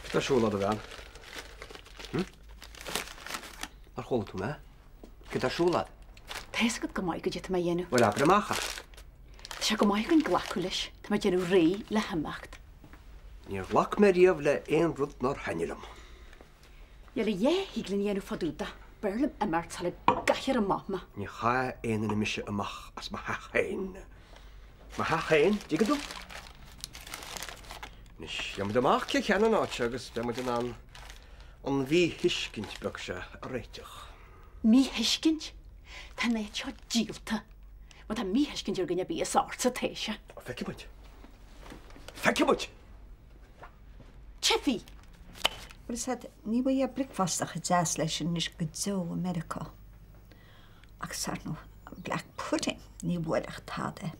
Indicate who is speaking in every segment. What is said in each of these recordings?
Speaker 1: Cad tá ar siúl a'd a bhean? Hm? Nár chuala tú mé? Cad tá ar siúl a'd?
Speaker 2: Tá fhios agat go maith goidé tá mé a dhéanamh.
Speaker 1: Bhuel, abair amach é.
Speaker 2: Tá sé go maith againn glacadh leis. Tá mé ag déanamh réidh le himeacht.
Speaker 1: Níor ghlac mé riamh le aon rud nár thaitnigh liom.
Speaker 2: Níl a dhath a thig linn a dhéanamh fá dtaobh de. B'fhearr liom imeacht sula gcaithfear amach mé.
Speaker 1: Ní chaithfidh aon duine mise amach as mo theach féin. Mo theach féin, dtuigeann tú? Anois, gheobhaidh muid amach cé cheannaigh an áit seo agus beidh muid in ann an mhíthuiscint beag seo a réiteach.
Speaker 2: Míthuiscint? Tá an áit seo díolta. Má tá míthuiscint ar dhuine ar bith, is ortsa atá sé.
Speaker 1: Feicfidh muid. Feicfidh muid!
Speaker 2: Tchífidh!
Speaker 3: Bhuel, is ea, ní bhfaighfeá bricfeasta chomh deas leis sin anois go deo i Meiriceá. Agus ar ndóigh, an black pudding, ní bhuailfeadh tada é.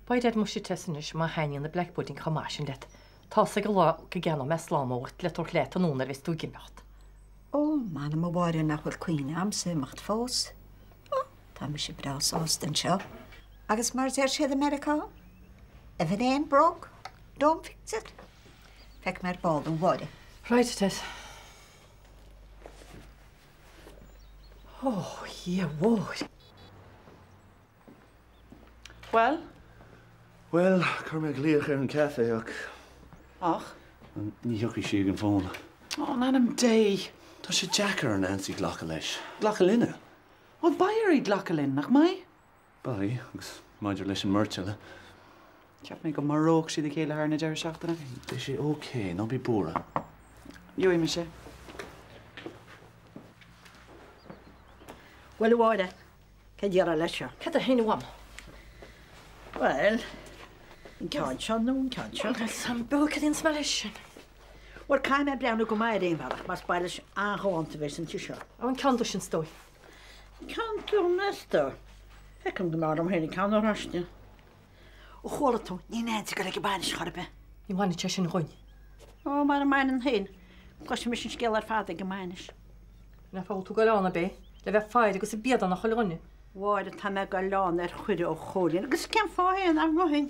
Speaker 4: By dad muise Tess anois, má thaitníonn an black pudding chomh maith sin leat, tá's ag an lá go gceannóidh mé sláma uait le tabhairt leat anonn nuair a bheas tú ag imeacht.
Speaker 3: Ó, m'anam a Mháire nach bhfuil cuimhne a'msa imeacht fós. Ó, tá mise breá sásta anseo. Agus mar a deir siad i Meiriceá, if it ain't broke, don't fix it. Feicfidh mé ar ball thú a Mháire.
Speaker 4: Right, Tess. Ó, a Dhia mhóir.
Speaker 5: Bhuel?
Speaker 6: Bhuel, chuir mé glaoch ar an café ach.
Speaker 5: Ach?
Speaker 6: Ní thiocfaidh sí ag an bhfón.
Speaker 5: Ó, in ainm Dé!
Speaker 6: Tá sé deacair ar Nancy glacadh leis. Glacadh linne.
Speaker 5: Bhuel, beidh uirthi glacadh linn, nach mbeidh?
Speaker 6: Beidh, agus maidir leis an mbeirt eile.
Speaker 5: Cheap mé go maródh siad a chéile thar na deireadh seachtaine.
Speaker 6: Beidh sé ok, ná bí buartha.
Speaker 5: Gheobhaidh mise.
Speaker 7: Bhuel, a Mháire, cé déarfá leis seo?
Speaker 4: Cad é féin a Mham?
Speaker 7: Bhuel, an ceann seo nó an ceann seo?
Speaker 4: Níl 's a'm beo cad é an smell é sin.
Speaker 7: Bhuel, caithfidh mé breathnú go maith ar aon bhealach, mar is bainis an-ghalánta a bheas inti seo.
Speaker 4: Ó, an ceann dubh sin is dóigh.
Speaker 7: An ceann donn is dóigh. Feicim go mb'fhearr liom féin an ceann oráiste. Ó chuala tú, níl Nancy ag dul ag an bainis chor ar bith.
Speaker 4: Ní bhainfidh sé sin dhúinn.
Speaker 7: Ó, mara mbaineann féin, cloisfidh mise an scéal ar fad ag an mbainis.
Speaker 4: Nach bhfuil tú ag goil ann, ab é? Le bheith ag faire agus ag biadán chuile dhuine.
Speaker 7: Mháire, tá mé ag goil ann ar chuireadh ó Chóilín, agus cén fáth é nach ngabhfainn?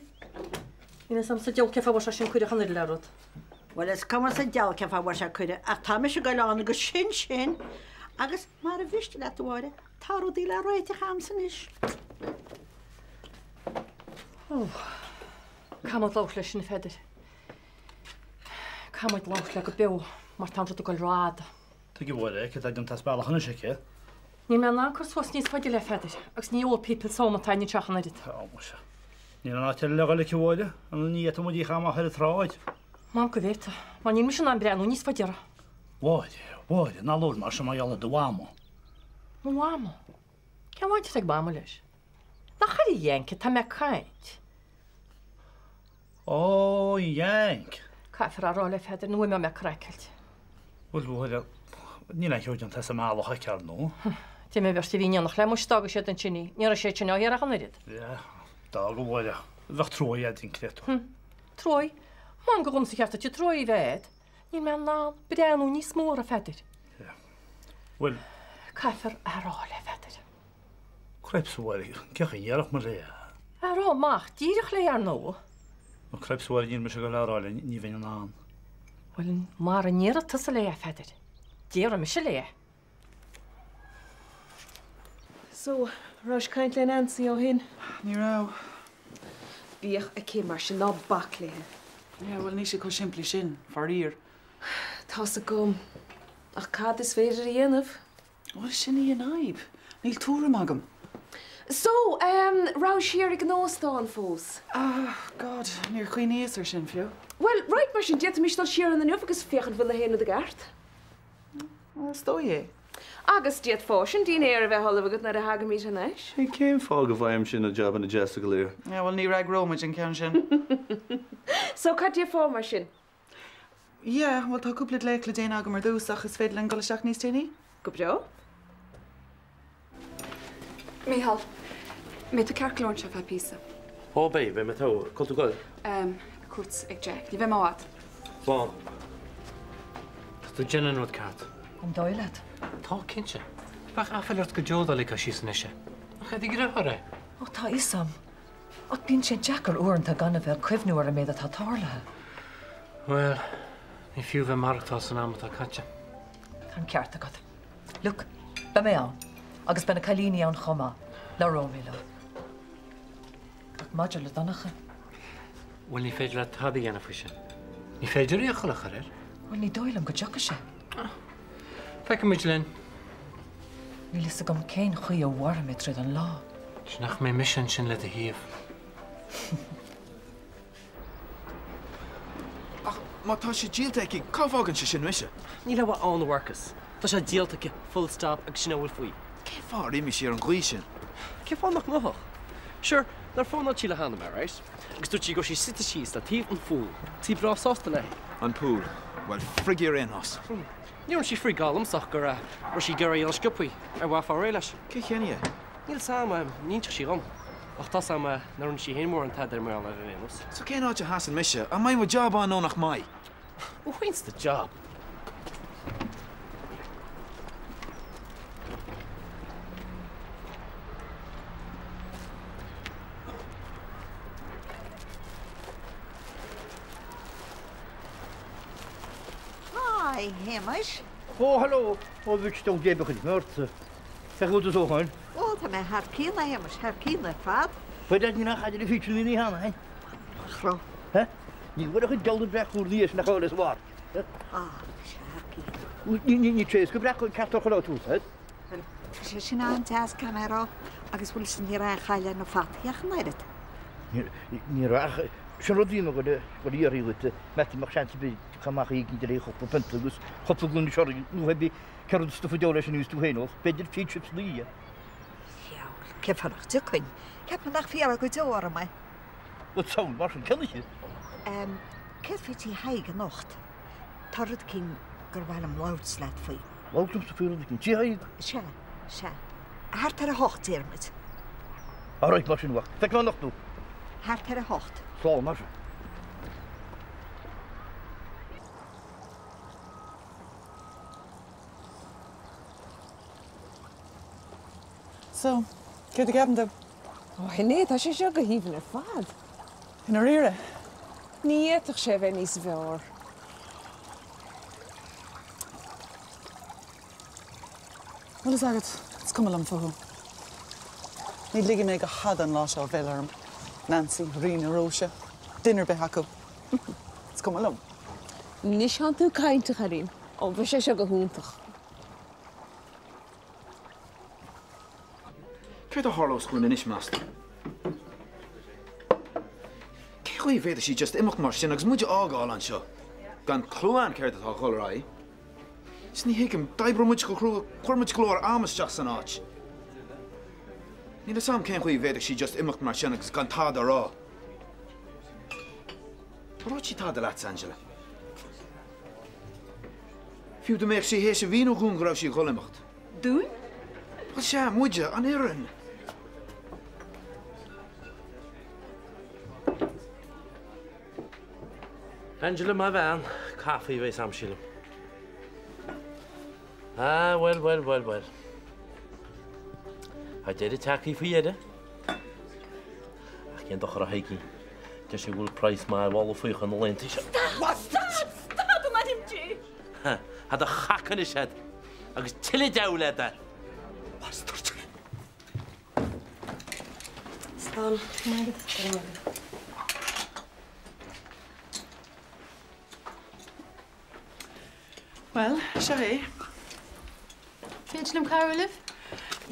Speaker 4: Níl fhios a'm sa diabhal cén fáth a bhfuair sé sin cuireadh ach an oiread le rud.
Speaker 7: Bhuel, is cuma sa diabhal cén fáth a bhfuair sé cuireadh, ach tá mise ag goil ann agus sin sin. Agus mara mhiste leat, a Mháire, tá rudaí le réiteach a'msa anois.
Speaker 4: Ó, caithfidh muid labhairt leis sin, a Pheadair. Caithfidh muid labhairt léi go beo mar tá an rud ag goil rófhada.
Speaker 8: Tuige a Mháire, céard atá déanta as bealach anois aici?
Speaker 4: Níl mé in ann cur suas níos faide léi, a Pheadair, agus ní old people's home atá againn anseo ach an oiread.
Speaker 8: Tá, muise. Níl aon áit eile le dhul aici, a Mháire, nó ní fhéadfadh muid í a chaitheamh amach ar an tsráid.
Speaker 4: M'anam go bhféadfadh, mar níl mise in ann breathnú níos faide uirthi.
Speaker 8: Mháire, Mháire, ná labhair mar sin mar gheall ar do mhama.
Speaker 4: Mo mhama? Cén bhaint atá ag mama leis? Nach ar an Yank atá mé ag caint?
Speaker 8: Ó, an Yank!
Speaker 4: Caithfear a rá léi, a Pheadair, nó imeoidh mé craiceáilte.
Speaker 8: Bhuel, a Mháire, níl aon cheo déanta as an mbealach aici, ar ndóigh.
Speaker 4: Dá mba bheirt a bhí in éineacht léi muis d'fhágfadh siad ansin í. Ní raibh siad sin á hiarraidh ach an oiread.
Speaker 8: Yeah, d'fhág, a Mháire. Bheadh truaí a'd, an creid tú.
Speaker 4: Truaí? M'anam gur dhomsa cheart duit an truaí a bheith a'd. Níl mé in ann breathnú níos mó uirthi, a Pheadair.
Speaker 8: Yeah. Bhuel.
Speaker 4: Caithfear a rá léi, a Pheadair.
Speaker 8: Cripes a Mháire, cén chaoi a ndéarfadh muid léi é?
Speaker 4: A rá amach díreach léi ar ndóigh.
Speaker 8: Ó cripes a Mháire, níl mise ag dul a rá léi, ní bheinn in ann.
Speaker 4: Bhuel, mara ndéarfaidh tusa léi é, a Pheadair, déarfaidh mise léi é.
Speaker 9: So, rabhais ag caint le Nancy ó shin?
Speaker 5: Ní raibh.
Speaker 9: Bíodh aici mar sin, ná bac léi.
Speaker 5: Yeah, bhuel, níl sé chomh simplí sin, faraor.
Speaker 9: Tá's agam. Ach cad is féidir a dhéanamh?
Speaker 5: Bhuel, sin í an fhadhb. Níl tuairim agam.
Speaker 9: So, em, rabhais thiar ag an óstán fós?
Speaker 5: Ah, God, níor chuimhníos ar sin fiú.
Speaker 9: Bhuel, right, mar sin, d'fhéadfaimis dul siar ann inniu agus féachaint bhfuil na haon rud i gceart.
Speaker 5: Bhuel, is dóigh é.
Speaker 9: Agus d'fhéadfása an dinnéar a bheith ullamh agat nuair a thagaimid thar n-ais.
Speaker 6: Hey, cén fáth go bhfaighimse na jabanna deasa go léir?
Speaker 5: Yeah, bhuel, ní fhreagróidh muid an ceann sin.
Speaker 9: So, cad déarfá mar sin?
Speaker 5: Yeah, bhuel tá cúpla glaoch le déanamh agam ar dtús ach is féidir linn dul isteach níos déanaí?
Speaker 9: Go breá.
Speaker 10: Mícheál, mbeidh tú ceart go leor anseo feadh píosa?
Speaker 11: Ó beidh, beidh mé togha. Cá bhfuil tú ag dul?
Speaker 10: Em, cuairt ag Jack. Ní bheidh mé i bhfad.
Speaker 11: Slán. Tá tú ag déanamh an rud ceart.
Speaker 12: An dóigh leat?
Speaker 11: Tá, cinnte. Bheadh aiféala ort go deo dá ligfeá síos anois é. Nach é do dheartháir é?
Speaker 12: Ó, tá a fhios a'm. Ach bíonn sé deacair uaireanta gan a bheith ag cuimhniú ar an méid atá tarlaithe.
Speaker 11: Bhuel, Ní fiú bheith maireachtáil san am atá caite.
Speaker 12: Tá an ceart agat. Look, beidh mé ann. Agus beidh na cailíní ann chomh maith. Labhróidh mé leo. Ach maidir le Donncha.
Speaker 11: Bhuel, ní féidir leat tada a dhéanamh faoi sin. Ní féidir iachall a chur air.
Speaker 12: Bhuel, ní dóigh liom go dtiocfaidh sé.
Speaker 11: Feicfimid linn.
Speaker 12: Níl fhios agam cén chaoi a mhairfidh mé tríd an lá.
Speaker 11: Is nach mbeidh mise ansin le do thaobh.
Speaker 6: Ach má tá sé díolta aici, cá bhfágann sé sin mise?
Speaker 13: Níl a dhath ann, a Mharcas. Tá sé díolta aici, full stop, agus sin a bhfuil faoi.
Speaker 6: Cén fáth ar imigh sí ar an gcaoi sin?
Speaker 13: Cén fáth nach n-imíodh? Sure, nár fónáil sí le hAnna mé, right? Agus dúirt sí go raibh sí suite síos le taobh an pool, is í breá sásta léi.
Speaker 6: An pool? Bhuel, frig í ar aon nós.
Speaker 13: Ní raibh sí frigáil liomsa ach go raibh sí ag iarraidh a dhul sciobthaí, ar mhaith fá réidh leis.
Speaker 6: Cé cheannaigh é?
Speaker 13: Níl 's a'm, ní inseodh sí dhom. Ach tá 's a'm nár rinne sí fhéin mórán tada ar mar gheall air ar aon nós.
Speaker 6: So cén áit a sheasann mise? An mbeidh mo job ann nó nach mbeidh?
Speaker 13: Where's the job?
Speaker 3: Hi, Shéamais.
Speaker 8: Ó, hello! Ó, bhí tú ag déanamh chuid mé ortsa. Cén chaoi a bhfuil tú a stór?
Speaker 3: Ó, tá mé thar cionn, a Shéamais, thar cionn ar fad.
Speaker 8: Faoi ní nach fhada le fiche mí cheana, hein?
Speaker 3: Chro.
Speaker 8: Hé? Ní bhfuil a chuid dealbh breac úr níos nach eol is mhar.
Speaker 3: Á, tá sé thar cionn.
Speaker 8: Ní, ní, ní tréas go breac an ceart a chur tús, hé?
Speaker 3: Tá sé sin an-deas, caithfidh mé a rá, agus bhfuil sin ní raibh aon chaill ar na fataí ach an oiread.
Speaker 8: Ní raibh ach sin rud bhí mé ag dul a iarraidh dhuit, meas tú an mbeadh seans ar bith chomh maith éigin de chúpla pionta agus cúpla gloine sherry nó pé bith Cé rud stuif a deol leis aníos tú féin ós b'fhéidir feed chips na dhia.
Speaker 3: Diabhal, cén fáth nach dtiocfainn? Ceapaim nach fiacha go deo orm é.
Speaker 8: Bhuel, samhail mar sin, cén oíche?
Speaker 3: Em, céard faoi tí Thaidhg anocht? Tá rud eicínt gur mhaith liom labhairt leat faoi.
Speaker 8: Labhairt liomsa faoi rud eicínt? Tí Thaidhg?
Speaker 3: Sea, sea. Thart ar a hocht, déarfaimid.
Speaker 8: Alright, mar sin, a mhac. Feicfidh mé anocht thú.
Speaker 3: Thart ar a hocht.
Speaker 8: Slán, mar sin.
Speaker 5: So, céard a cheapann tú?
Speaker 9: Ó, shin é, tá sé seo go haoibhinn ar fad.
Speaker 5: I ndáiríre?
Speaker 9: Ní fhéadfadh sé a bheith níos fearr.
Speaker 5: Bhfuil fhios agat, is cuma liom fúthu. Ní ligfidh mé go thada an lá seo a mhilleadh orm. Nancy, Ríona, Róise, duine ar bith acu. Is cuma liom.
Speaker 9: Anois tánn tú ag caint, a chailín. Ó, bheadh sé seo go hiontach.
Speaker 6: Céard a tharlós dhúinn anois, meas tú? Cén chaoi a bhféadfadh sí just imeacht mar sin agus muid a fhágáil anseo, gan clue a'inn céard atá ag dhul ar aghaidh? Is ní thuigim, d'oibrigh muid go crua, chuir muid go leor ama isteach san áit. Níl fhios a'm cén chaoi a bhféadfadh sí just imeacht mar sin agus gan tada a rá. Ar dhúirt sí tada leatsa, Angela? Fiú dá mbeadh sí théis a mhíniú dhúinn go raibh sí ag dhul imeacht.
Speaker 10: Dúinn?
Speaker 6: Bhuel sea, muide, an fhoireann.
Speaker 14: Angela, mo bhean, caife a bheas a'm, sílim. Ah, bhuel, bhuel, bhuel, bhuel. Tá deireadh tagtha faoi dheireadh. Ach cén dochar a Thaidhgín? Deir sé go bhfuil praghas maith ag moladh faoi chun na laethanta seo.
Speaker 2: Stad! Stad! Stad in ainm Dé!
Speaker 14: Tá do chac anois agat agus tuilleadh deabhail leat é!
Speaker 1: Bastard!
Speaker 10: Slán. Maith agat.
Speaker 5: Bhuel, seo é.
Speaker 15: Féidir liom cabhrú libh?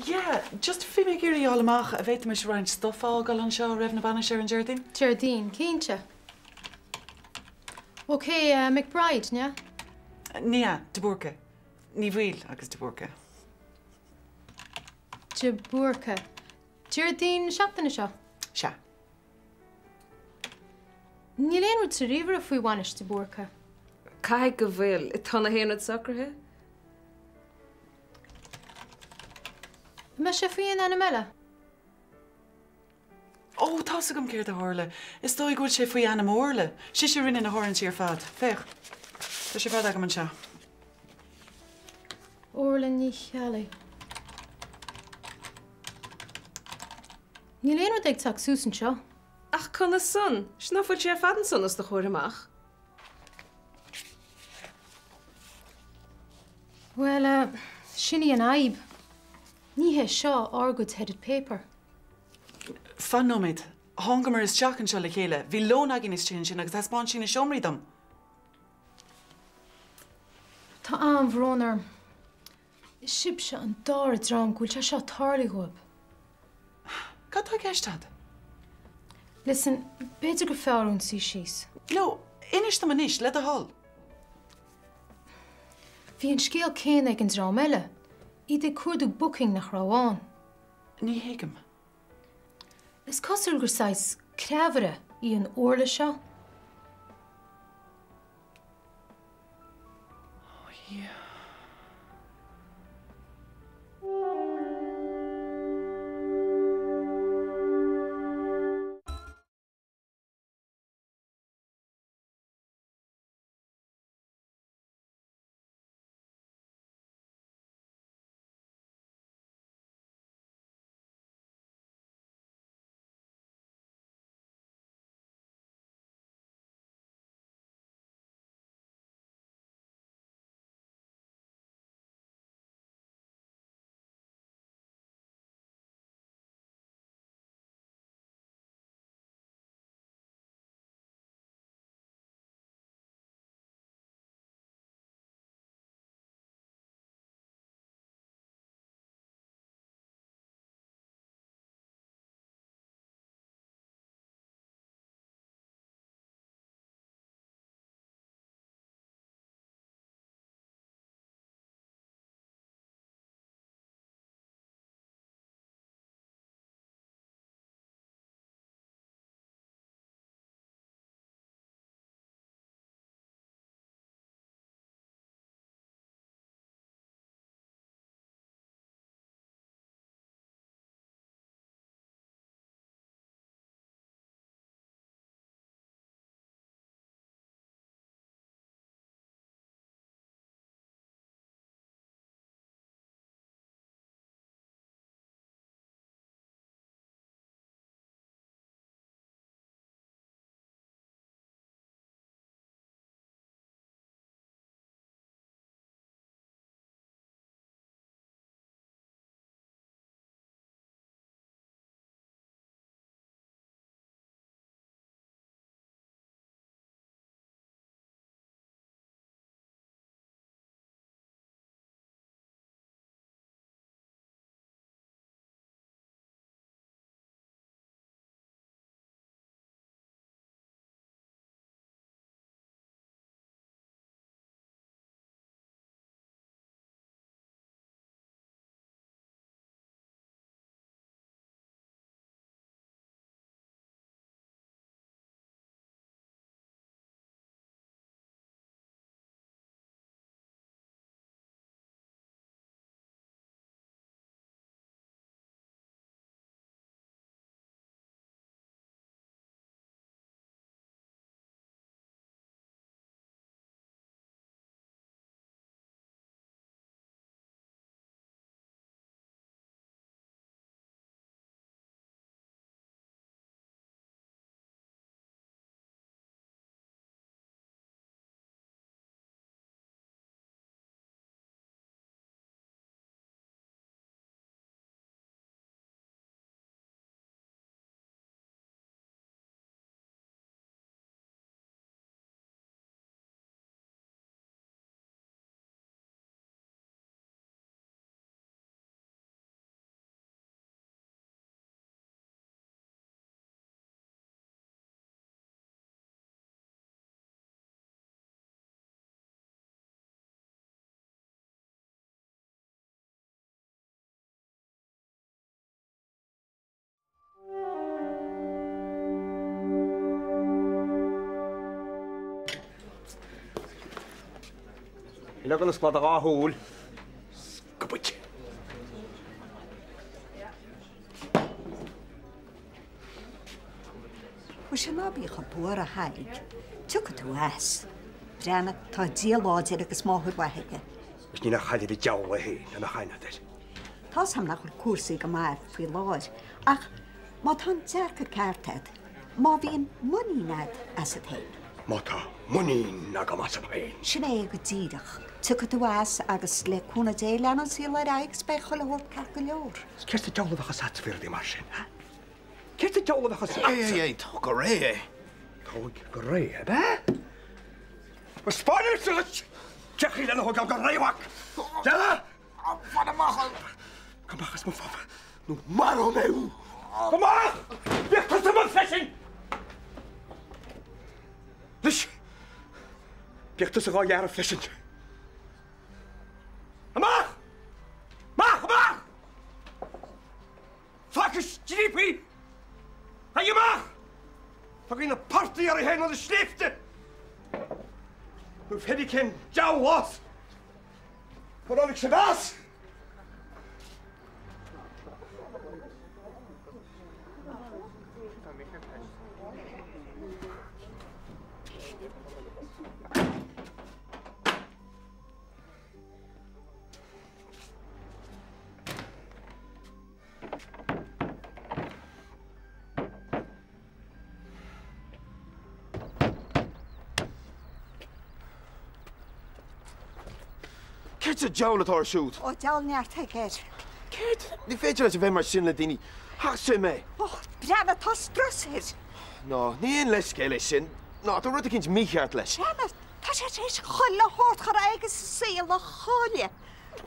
Speaker 5: Yeah, just bhí mé ag iarraidh a fháil amach an bhféadfaimis roinnt stuif a fhágáil anseo roimh na bainise ar an Déardaoin.
Speaker 15: Déardaoin, cinnte. Ok, McBride, ní ea?
Speaker 5: Ní ea, de Búrca. Ní Bhaoill agus de Búrca.
Speaker 15: De Búrca. Déardaoin na seachtaine seo?
Speaker 5: Sea.
Speaker 15: Níl aon rud sa ríomhaire faoi bhainis de Búrca.
Speaker 9: Caithfidh go bhfuil. Tá na haon rud socraithe.
Speaker 15: An mbeidh sé faoi aon ainm eile?
Speaker 5: Ó, tá's agam céard a tharla. Is dóigh go bhfuil sé faoi ainm Orla. Sise a rinne na háirithintí ar fad. Féach. Tá sé ar fad agam anseo.
Speaker 15: Orla Ní Cheallaigh. Níl aon rud ag teacht suas anseo.
Speaker 9: Ach conas san? 'S ná fuil sé ar fad ansan os do chomhair amach?
Speaker 15: Bhuel, sin í an fhadhb. Ní hé seo ár gcuid headed paper.
Speaker 5: Fan nóiméad. Thángamar isteach anseo le chéile. Bhí lón againn istigh ansin agus thaispeáin sí na seomraí dom.
Speaker 15: Tá an-bhrón orm. Is sibhse an dara dream go bhfuil sé seo tarlaithe dhóibh.
Speaker 5: Cad tá i gceist agat?
Speaker 15: Listen, b'fhéidir gur fearr dúinn suí síos.
Speaker 5: No, inis dom anois, le do thoil.
Speaker 15: Bhí an scéal céanna ag an dream eile, iad ag cuardú booking nach raibh ann.
Speaker 5: Ní thuigim.
Speaker 15: Is cosúil gur saghas creamhaire í an Orla seo.
Speaker 5: Oh yeah.
Speaker 1: Leag an osclódh do dhá shúil. Scubaid.
Speaker 3: Mhuise ná bí chomh buartha, a Thaidhg. Tiocfaidh tú as. Breathnaigh, tá Dia láidir agus máthair mhaith aige.
Speaker 1: Is ní nach chaillfidh an diabhal é féin lena chaint air.
Speaker 3: Tá's a'm nach bhfuil cúrsaí go maith faoi láthair, ach má tá an dearcadh ceart a'd, má bhíonn muinín a'd asat féin.
Speaker 1: Má tá muinín agam asam féin.
Speaker 3: Sin é go díreach. Tiocfaidh tú as agus le cúnamh Dé leanfaidh an saol ar aghaidh agus beidh chuile shórt ceart go leor.
Speaker 1: Céard sa diabhal a bheadh fhios a'dsa faoi rudaí mar sin, ha? Céard sa diabhal a bheadh fhios a'dsa?
Speaker 6: Éi, éi, éi, tóg go réidh é.
Speaker 1: Tóg go réidh, ab ea? Spáinfidh mise duit! Cén chaoi lena thógáil go réidh, a mhac? Della! Fan amach! Gabh amach as mo phub nó maróidh mé thú! Gabh amach! Bíodh tusa amuigh freisin! Anois, bíodh tusa dhá ghearradh freisin. Amach! Amach! Amach! Faca striapaí! Aghaidh amach! Tugaigí na portaigh oraibh féin nó na sléibhte! Nó pé bí cén deabhal as! Go dtáinig sibh as!
Speaker 6: Céard sa diabhal atá ar siúl?
Speaker 3: Ó, deabhal neart aige air.
Speaker 6: Céard? Ní féidir leat a bheith mar sin le daoine. Chaith sé mé.
Speaker 3: Ó, breathnaigh, tá strus air.
Speaker 6: Ná, ní haon leithscéal é sin. Ná, tá rud eicínt mícheart leis.
Speaker 3: Breathnaigh, tá sé tar éis chuile shórt a raibh aige sa saol a chailleadh.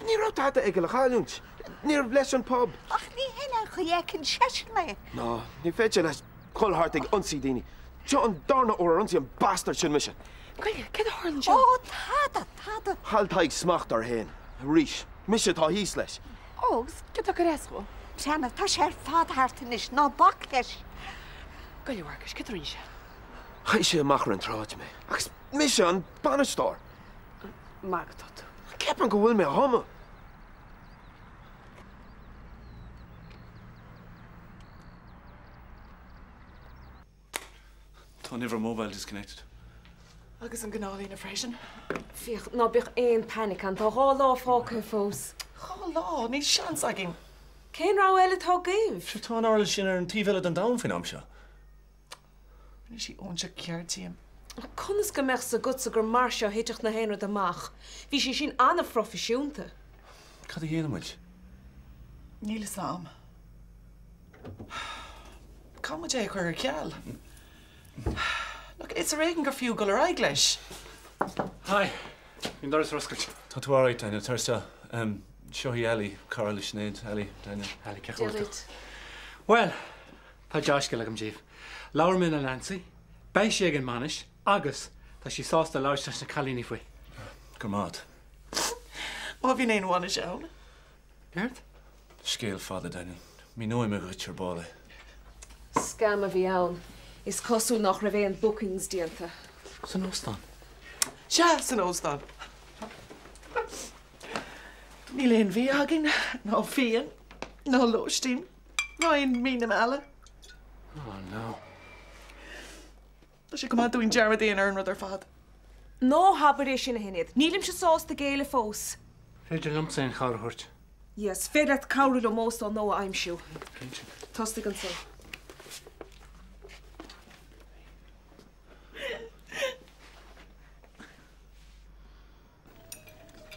Speaker 6: Ní raibh tada aige le cailliúint. Níorbh leis an pub.
Speaker 3: Ach ní hin an chaoi a fheiceann seisean é.
Speaker 6: Ná, ní féidir leis dhul thart ag ionsaí daoine. Seo an darna uair ar ionsaigh an bastard sin mise.
Speaker 9: Goile, céard a tharla anseo?
Speaker 3: Ó, tada, tada.
Speaker 6: Chaill Tadhg smacht air féin. Arís. Mise atá thíos leis.
Speaker 9: Ó, agus céard atá ag cur as dhó?
Speaker 3: Breathnaigh, tá sé ar fad thart anois, ná bac leis.
Speaker 9: Goile, a Mharcais, céard a rinne sé?
Speaker 6: Chaith sé amach ar an tsráid mé. Agus mise an bainisteoir.
Speaker 9: Magadh atá tú.
Speaker 6: Ceapaim go bhfuil mé á thumadh.
Speaker 16: Tá an uimhir mobile disconnected.
Speaker 5: Agus an gnáthlíne freisin.
Speaker 9: Féach, ná bíodh aon panic ann, tá 2 lá fágtha fós.
Speaker 5: 2 lá? Níl seans againn.
Speaker 9: Cén rogha eile atá agaibh?
Speaker 16: Sure, tá an uirlis sin ar an taobh eile den domhan faoin am seo.
Speaker 5: Rinne sí óinseach ceart díom.
Speaker 9: Conas go mbeadh 's agatsa gur mar seo a thitfeadh na haon rud amach? Bhí sí sin an-phroifisiúnta.
Speaker 16: Cad a dhéanfaidh muid?
Speaker 5: Níl fhios a'm. Caithfidh muid é a chur ar ceal. Look, is ar éigean gur fiú dul ar aghaidh leis.
Speaker 11: Hi. Bhí an doras ar oscailt.
Speaker 16: Tá tú alright, Daniel. Tar isteach. Seo í Ali, cara le Sinéad. Ali, Daniel.
Speaker 11: Ali, cén chaoi a bhfuil tú? Bhuel, Tá dea-scéal agam daoibh. Labhair mé le Nancy, beidh sí ag an mbainis agus tá sí sásta labhairt leis na cailíní faoi.
Speaker 16: Go maith.
Speaker 5: Má bhíonn aon bhainis ann.
Speaker 11: Céard?
Speaker 16: Scéal fada, Daniel. Míneoidh mé dhuit ar ball é.
Speaker 9: Scam a bhí ann. Is cosúil nach raibh aon bookings déanta.
Speaker 11: San óstán?
Speaker 5: Sea, san óstán. Níl aon bhia againn, ná fíon, ná lóistín. Ná aon mhínniú eile.
Speaker 11: Oh no.
Speaker 5: Tá sé go maith dúinn dearmad a dhéanamh ar an rud ar fad.
Speaker 9: Ná habair é sin, a Shinéad. Nílimse sásta géilleadh fós.
Speaker 11: Féidir liomsa aon chabhair a thabhairt?
Speaker 9: Yes, féidir leat cabhrú liom óstán nua a aimsiú.
Speaker 11: Cinnte.
Speaker 9: Tosaigh ansan.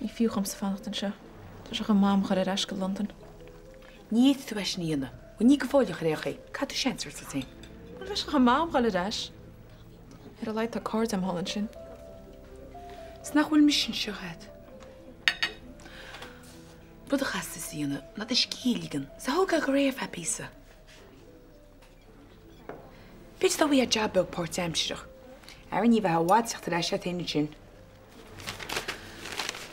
Speaker 15: Ní fiú dhomsa fanacht anseo. Tá sé chun Mam a chur ar ais go Londain.
Speaker 17: Ní fhéadfaidh tú é sin a dhéanamh. Bhuel, ní go fóill ar chor ar bith. Caithfidh tú seans a thabhairt duit féin.
Speaker 15: Bhuel, bheadh sé chun Mam dhul ar ais. Ar a laghad tá cairde agam thall ansin.
Speaker 17: 'S nach bhfuil mise anseo agat. Rud a chaithfeas tusa a dhéanamh ná do scíth a ligean 's a thógáil go réidh ar feadh píosa. B'fhéidir dá bhfaighfeá jab beag páirtaimsearach. Ara ní bheifeá i bhfad ag teacht ar ais ort féin ansin.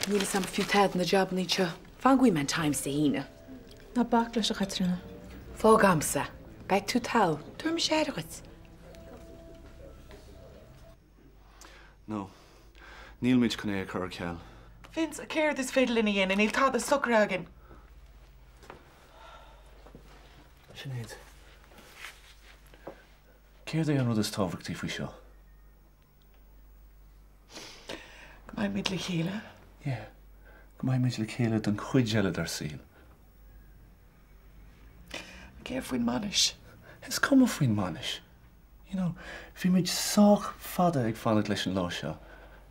Speaker 17: Níl fhios a'm an fiú tada na jabannaí anseo. Fan go bhfaighidh mé an Times Dé hAoine.
Speaker 15: Ná bac leis, a Chaitríona.
Speaker 17: Fág a'msa. Beidh tú togha. Tabharfaidh mise aire dhuit.
Speaker 16: No. Nílimid chun é a chur ar ceal.
Speaker 5: Vince, céard is féidir linn a dhéanamh? Níl tada socraithe againn.
Speaker 16: Sinéad. Céard é an rud is tábhachtaí faoi seo?
Speaker 5: Go mbeimid le chéile.
Speaker 16: Yeah. Go mbeimid le chéile don chuid eile dár saol.
Speaker 5: Céard faoin mbainis?
Speaker 16: Is cuma faoin mbainis. You know, bhí muid sách fada ag fanacht leis an lá seo.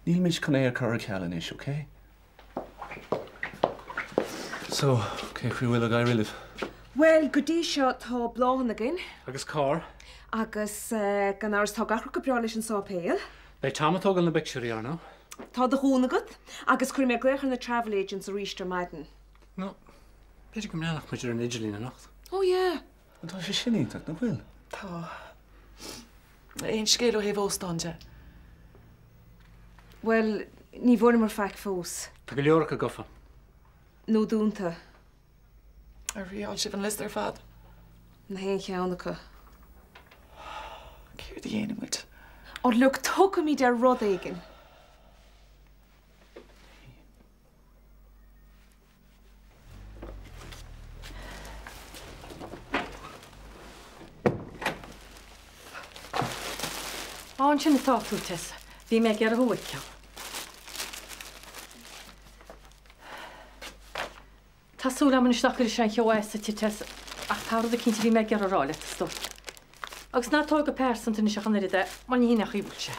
Speaker 16: Níl muid chun é a chur ar ceal anois, ok? So, cén chaoi a bhfuil ag éirí libh?
Speaker 9: Bhuel, go dtí seo tá bláthanna againn.
Speaker 11: Agus carr.
Speaker 9: Agus gan amhras tá gach rud go breá leis an sáipéal.
Speaker 11: Beidh Tom ag tógáil na bpictiúirí, ar ndóigh.
Speaker 9: Tá do chúnamh agat agus cuirfidh mé glaoch ar na travel agents arís ar maidin.
Speaker 11: Nó, b'fhéidir go mbreathnódh muid ar an idirlíon anocht.
Speaker 9: Oh yeah.
Speaker 16: Tá sé sin iontach, nach bhfuil?
Speaker 5: Tá. Aon scéal ó thaobh óstán de?
Speaker 9: Bhuel, ní bhfuaireamar faic fós.
Speaker 11: Tá go leor acu gafa.
Speaker 9: Nó dúnta.
Speaker 5: Ar thriáil sibh an liosta ar fad?
Speaker 9: Nach aon cheann acu.
Speaker 5: Céard a dhéanfaidh muid?
Speaker 9: Oh look, tiocfaimid ar rud éigin.
Speaker 4: Á, ansin atá tú, Tessa. Bhí mé ag iarraidh thú a fheiceáil. Tá súil agam anois nach gcuirfidh sé aon cheo as duit, a Tessa, ach tá rud eicínt a bhí mé ag iarraidh a rá leat, a stór. Agus ná tóg go pearsanta anois ach an oiread é, mar ní hin an chaoi a bhfuil sé.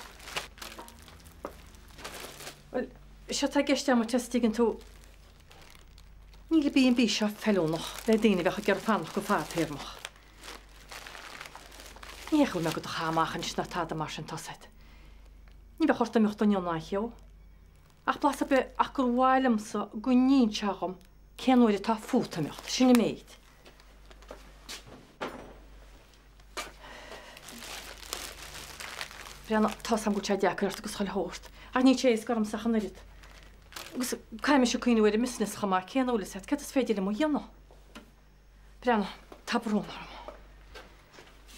Speaker 4: Bhuel, is é atá i gceist agam, a Tess, dtuigeann tú, níl an B&B seo feiliúnach le daoine a bheadh ag iarraidh fanacht go fadtéarmach. Ní hé go bhfuil mé do do chaitheamh amach anois ná tada mar sin, tá's agat. Ní bheadh ort imeacht ón aon cheo. Ach blas ar bith ach gur mhaith liomsa go n-inseofá dhom cén uair atá fút imeacht, sin an méid. Breathnaigh, tá's agam go bhfuil sé deacair ort agus chuile shórt, ach níl sé éasca ormsa ach an oiread. Agus caithfidh mise cuimhniú ar an mbusiness chomh maith, cén eolas agat, céard is féidir liom a dhéanamh? Breathnaigh, tá brón orm.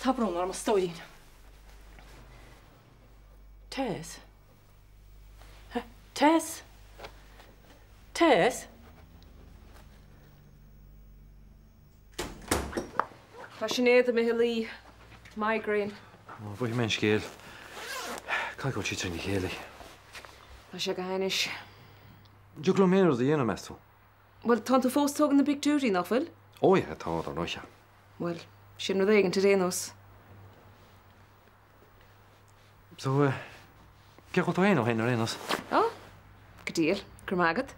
Speaker 4: Tá brón orm, a stóirín. Tess? Tess? Tess?
Speaker 9: Tá Sinéad imithe a luí. Migraine.
Speaker 6: Mhothaigh mé an scéal. Caithfidh go bhfuil sí trína chéile.
Speaker 9: Tá sé go hainnis.
Speaker 6: An dtiocfadh liom aon rud a dhéanamh, meas tú?
Speaker 9: Bhuel, tánn tú fós ag tógáil na bpictiúirí, nach bhfuil?
Speaker 6: Ó yeah, tá, dar ndóigh.
Speaker 9: Bhuel, sin rud éigin ar aon nós.
Speaker 6: So, cén chaoi a bhfuil tú féin ó shin ar aon nós?
Speaker 9: Ó, go diail, go raibh maith agat.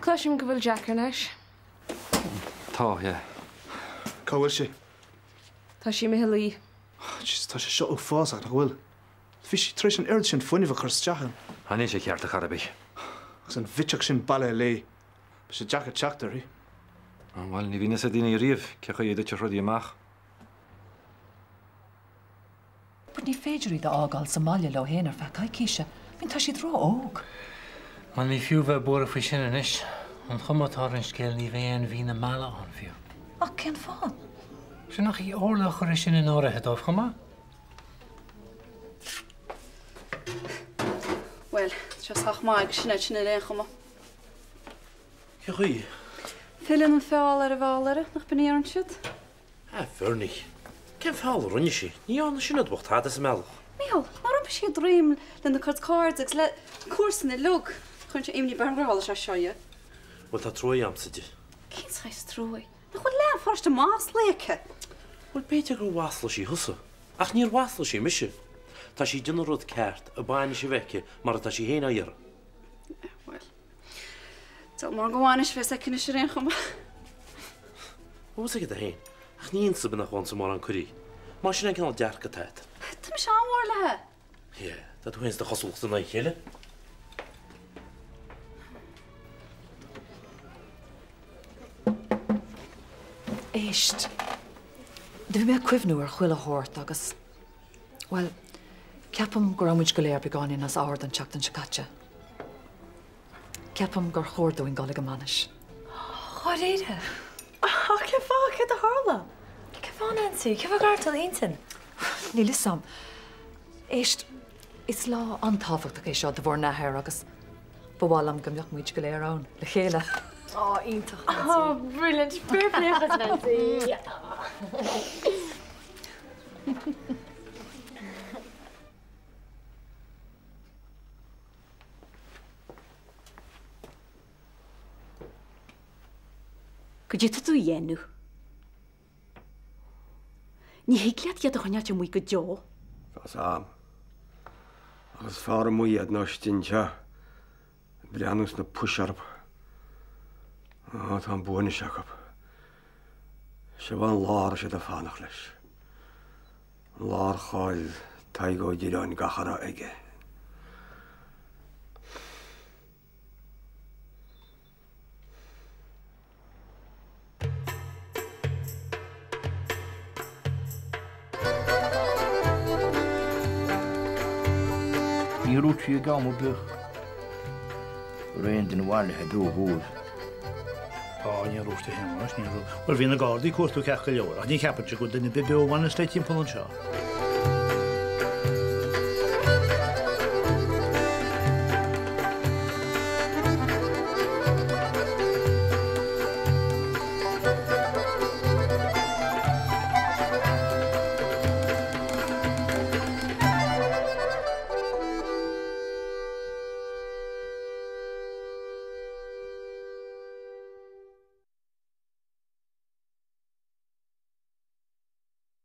Speaker 9: Cloisim go bhfuil Jack thar n-ais.
Speaker 6: Tá, yeah.
Speaker 18: Cá bhfuil sí?
Speaker 9: Tá sí imithe a luí.
Speaker 18: Jesus, tá sé seo uafásach, nach bhfuil? Bhí sí tar éis an oiread sin fuinnimh a chur isteach ann.
Speaker 6: Ah, níl sé ceart ar chor ar bith.
Speaker 18: Agus an bhitseach sin bailithe léi. Beidh sé deacair teacht uirthi.
Speaker 6: Bhuel, ní bhíonn fhios ag daoine riamh cén chaoi a dtitfeadh rudaí amach.
Speaker 12: But ní féidir iad a fhágáil sa mbaile leo féin ar feadh coicíse. I mean, tá siad ró-óg.
Speaker 11: Bhuel, ní fiú bheith buartha faoi sin anois. An chuma atá ar an scéal ní bheidh aon mhí na meala ann fiú.
Speaker 12: Ach cén fáth?
Speaker 11: Sea, nach í Orla a chuir é sin in áirithe dóibh chomh maith?
Speaker 10: Bhuel, tá sé sách maith ag Sinéad sin ar aon chuma.
Speaker 14: Cén chaoi?
Speaker 10: Filleann an feall ar an bhfeallaire, nach b'in a deireann siad?
Speaker 14: A Bhernie, cén feall a rinne sí? Ní dhearna Sinéad bocht tada sa mbealach.
Speaker 10: Mícheál, nár iompaigh sí a droim lena cuid cairde agus le comharsana uilig? Cuireann sé imní orm gur tharla sé seo di.
Speaker 14: Bhuel, tá trua agamsa di.
Speaker 10: Cén saghas trua? Nach bhfuil leath an pharóiste maslaithe aici?
Speaker 14: Bhuel, b'fhéidir gur mhaslaigh sí thusa, ach níor mhaslaigh sí mise. Tá sí ag déanamh an rud ceart, an bainis a bheith aici mar atá sí féin á iarraidh.
Speaker 10: Bhuel. Deabhal mórán de bhainis a bheas aici anois ar aon chuma.
Speaker 14: Bhfuil fhios agat féin, ach ní iontas ar bith nach bhfaigheannsa mórán cuirí. Mar sin é an cineál dearcadh atá agat.
Speaker 10: Tá mise an-mhór léi.
Speaker 14: Yeah, tá tú féin is do chosúlacht in aghaidh a chéile.
Speaker 12: Éist. Do bhí mé ag cuimhniú ar chuile shórt agus, bhuel, ceapaim go raibh muid go léir beagáinín os ard an tseachtain seo caite. Ceapaim gur chóir dúinn dul ag an mbainis.
Speaker 19: Dháiríre? Ach cén fáth? Céard a tharla? Cén fáth, Nancy? Cén fáth gur athraigh tú d'intinn?
Speaker 12: Níl fhios a'm. Éist, is lá an-tábhachtach é seo do bhur n-athair agus ba mhaith liom go mbeadh muid go léir ann le chéile.
Speaker 19: Ó, iontach, Nancy. Ó, brilliant. Fair play dhuit, Nancy.
Speaker 2: Goidé tá tú a dhéanamh. Ní thig leat iad a choinneáilt amuigh go deo.
Speaker 1: Tá's a'm. Ach is fearr amuigh iad ná istigh anseo ag breathnú sna puis orthu. Á, tá an bua anois acu. Seo an lá a raibh siad ag fanacht leis. An lá ar chaill Tadhg Ó Direáin gach a raibh aige.
Speaker 8: Níor dhúirt sí ag am ar bith go raibh aon duine bhailithe beo dhóibh.
Speaker 20: Á, níor dhúirt a Shéamais, níor dhúirt. Bhuel, bhí na Gardaí ag cuartú ceart go leor, ach ní cheapaimse go bhfuil duine ar bith beo a bhaineas léi timpeall anseo.